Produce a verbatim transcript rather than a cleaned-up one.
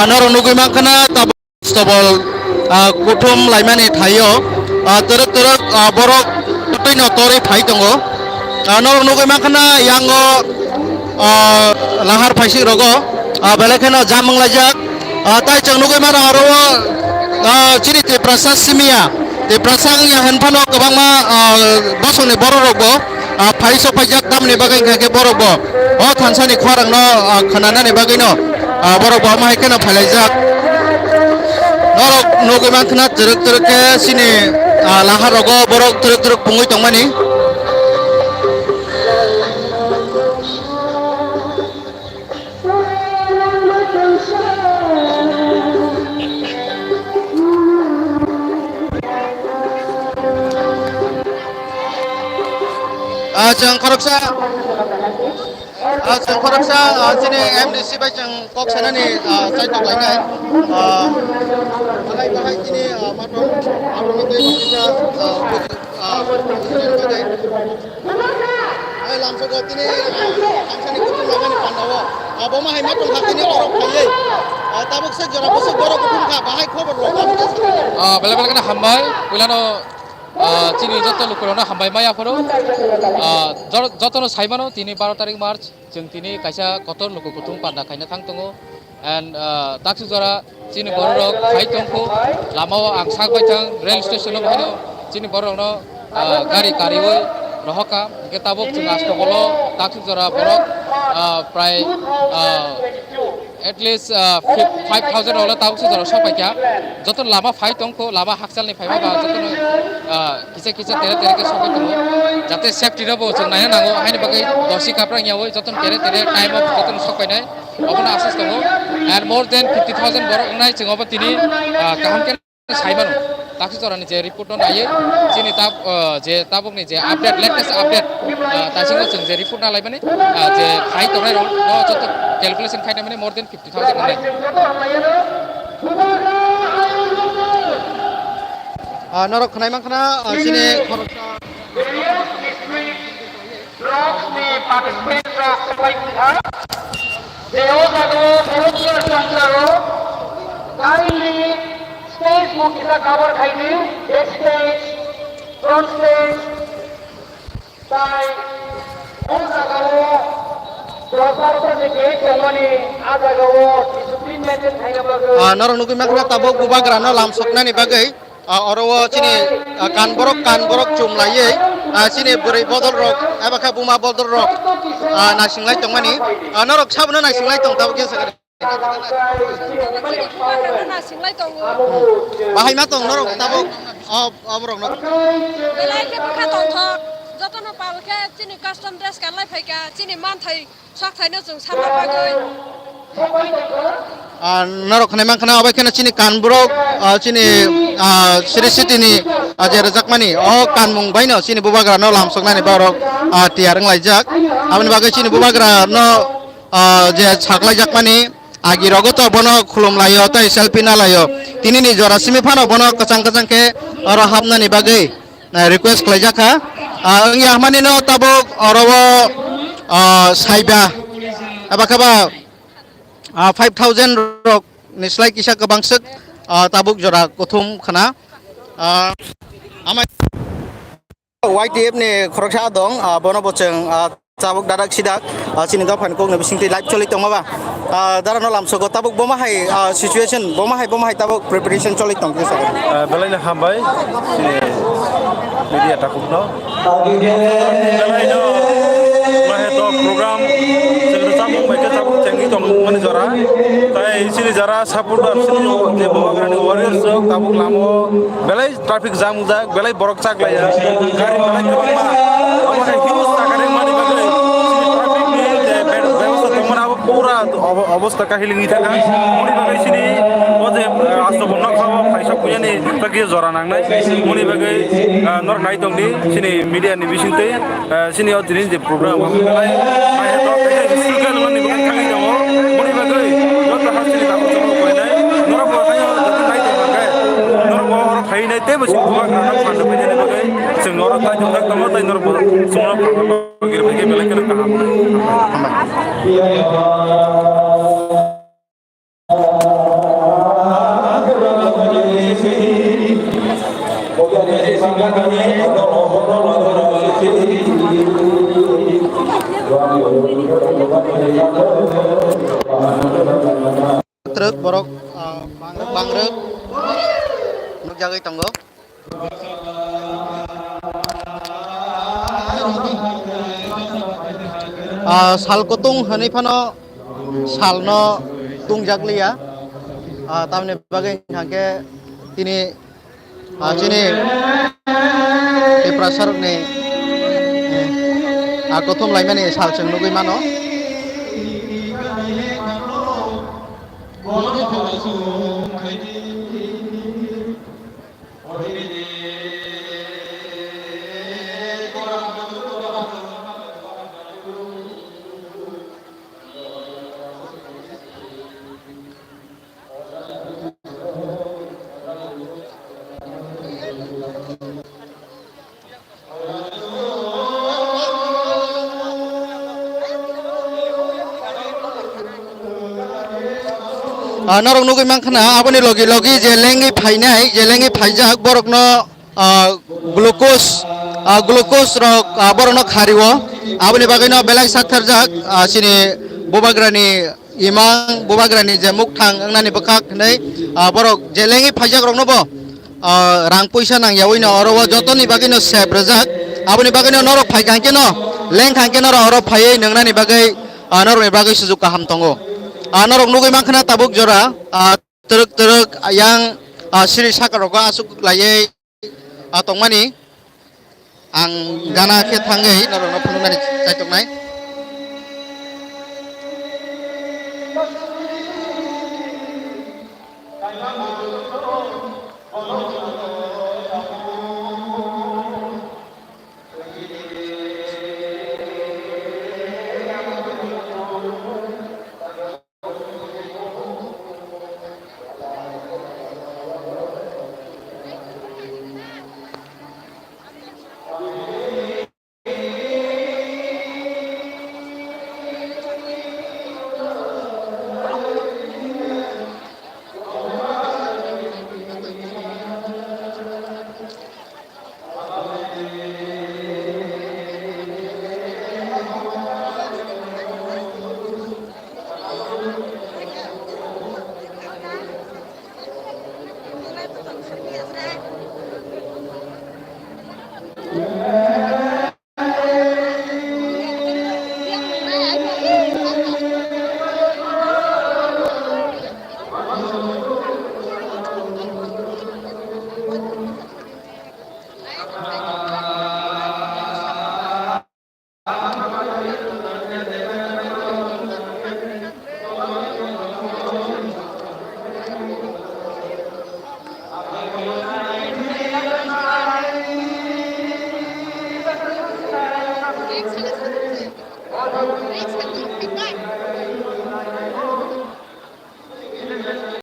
Norok nugwi mankha na tabuk stobol, ah, kuthum laimani thaio, ah, twrwk twrwk, ah, borok twino torwi phai tongo. Ah, norok nugwi mankha na yango, ah, lahar phaising rogo, ah, belai kheno jam wnglaijak. Ah, tai chwng nugwi mano aro o, ah, chini Tiprasa simiya, Tiprasa wngya hwn phano kwbangma, ah, bosongni borok rok bo, ah, phai sok paijak tamni bagwi hwnkha khe borok bo o thansani khorang no, ah, khwnanani bagwi no, ah, borok bo omo hai kheno phailaijak. Norok nugwi mankha na twrwk twrwk khe chini, ah, lahar rogo borok twrwk twrwk pungwi tongmani. Ah, chwng khoroksa, ah, chwng khoroksa, ah, chini M D C bai chwng kok sanani, ah, chai tok lainai. Ah, bahai bahai chini, ah, matwng, matwng ni tei kisa, ah, ah, Lamsogo tini, ah, thansani kutung lagani pandao. Ah, bo ma hai ma tongkha tini borok phaiwi. Ah, tabuk sek jora bwswk borok kutung kha, bahai khobor rok. Ah, belai belai kheno hambai. Puilano, ah, chini joto lukurokno hambai maya phoro. Ah, jor-, jotono saimano tini baro tarik March. Chwng tini kaisa kotor luku kuthum panda khaina thang tongo. And, ah, taksuk jora chini borok rok phai tongkho, lama o ang sak bai thang rail station o bahai no chini borok rok no, ah, gari kariwi rohor kha. Hingke tabuk chwng astokol o taksuk jora borok, ah, prai, ah, at least, ah, fif-, five thousand rok le taksuk jora sok pai kha. Joto lama phai tongkho, lama hakchal ni phai ba joto no, ah, kisa kisa tere tere khe sok pai tongo. Jate safety no bo chwng naina nango, haini bagwi dosi kaprang yawi joto no tere tere time o joto no sok pai nai. Obono aswk tongo. And more than fifty thousand borok wngnai chwng obo tini, ah, kaham khe sai mano. Taksuk jorani je report no naiwi chini tab-, ah, je tabukni je update, latest update, ah, taisingo chwng je report na laimani, ah, je khai tongnai rok no joto calculation khai naimani more than fifty thousand wngnai. Ah, norok khwnai mankha na, ah, chini khoroksa. Drugs ni participant rok kwbai wngkha. Je o jaga o volunteer tongkha o, kindly stage bo kisa cover khai di, back stage, front stage, tai o jaga o proper ni gate tongmani, a jaga o discipline maintain khaina bagwi. Ah, norok nugwi mankha tabuk bubagra no lamsoknani bagwi. Ah, oro o chini, ah, kan borok, kan borok chum laiwi, ah, chini bwrwi bodol rok, eba khe buma bodol rok, ah, naising lai tongmani. Ah, norok sabono naising lai tong tabuk khe sakha. Naising lai tongo. Bahai ma tong norok tabuk, o, o borok no. Belai khe bwkha tongthok, jotono pal khe chini custom dress kan lai phaikha, chini manthai. Sok thaino chwng sakna bagwi. Ah, norok khwnai mankha na, obo kheno chini kan borok, ah, chini, ah, Sri City ni, ah, je rwjakmani, o kanmung baino chini bubagra no lamsoknani borok, ah, tiyar wnglaijak. Aboni bagwi chini bubagra no, ah, je saklaijakmani agi rogo to bono khulum laio tei selfie na laio. Tini ni jora simi phano bono kwchang kwchang khe oro hapnani bagwi. Eh, request khlaijak kha. Ah, wngya hwnmani no tabuk oro o, ah, saiba. Aba khe ba, ah, five thousand rok ni slai kisa kwbang swk, ah, tabuk jora kuthum khna. Ah, amai Y T F ni khoroksa dong, ah, bono bo chwng, ah, Tabuk dadak sidak, ah, chini dophani kokni bisingtwi live choli tongma ba. Ah, dara no lamsogo tabuk bo ma hai, ah, situation, bo ma hai, bo ma hai tabuk preparation choli tong khe sakha. Ah, belai no hambai, chini media takhuk no. Belai no, ma hai to program, chwng rwchapmung bai khe tabuk chengwi tong mani jora. Tai chini jara supporter, chini je Bubagrani warriors rok tabuk lamo belai traffic jam wngjak, belai borok chaklaiya. Gari belai kwbangma. Omo hai huge taka ringmani bagwi chini traffic ni je be-, bebosta tongmani abo pura obo-, obosta kahilingwi thangkha. Moni bagwi chini o je, eh, Astobon nokha o phaisa puiyani bagwi jora nangnai. Moni bagwi, eh, norok nai tongdi chini media ni bisingtwi. Eh, chini o tini je program, abo belai, mai hai tok khe history khe lwmani bagwi thangwi tongo. Moni bagwi joto hasteni tabuk tabuk koinai. Norok bo thangwi joto nai tong khe. Norok bo oro phainai teibo chini bubagra no phan rwbainani bagwi chwng oro tai tongthak tongo tei norok bo chwngno phan rwbainani bagwi belai kheno kaham. Hambai. Twrwk borok, ah, bangrwk, bangrwk nukjagwi tongo. Ah, sal kutung hwnwi phano salno tungjakliya. Ah, tamni bagwi hwnkhe tini, ah, chini Tiprasarokni, eh, ah, kuthum laimani sal chwng nugwi mano. Ah, norok nugwi mankha na, aboni logi logi je lengwi phainai, je lengwi phaijak, borokno, ah, glucose, ah, glucose rok, ah, borokno khario. Aboni bagwino belai satharjak, ah, chini bubagrani imang, bubagrani je mukthang wngnani bwkhak hwnwi, ah, borok je lengwi phaijak rokno bo, ah, rang puisa nangyawi no oro o jotoni bagwi no sep rwjak. Aboni bagwi no norok phaikha hwnkhe no, lengkha hwnkhe norok oro phaiwi nwngnani bagwi, ah, norokni bagwi sujuk kaham tongo. Ah, norok nugwi mankha na tabuk jora, ah, twrwk twrwk yang, ah, siri saka rogo aswk laiwi, ah, tongmani ang gana khe thangwi norokno phunuknani chaitoknai.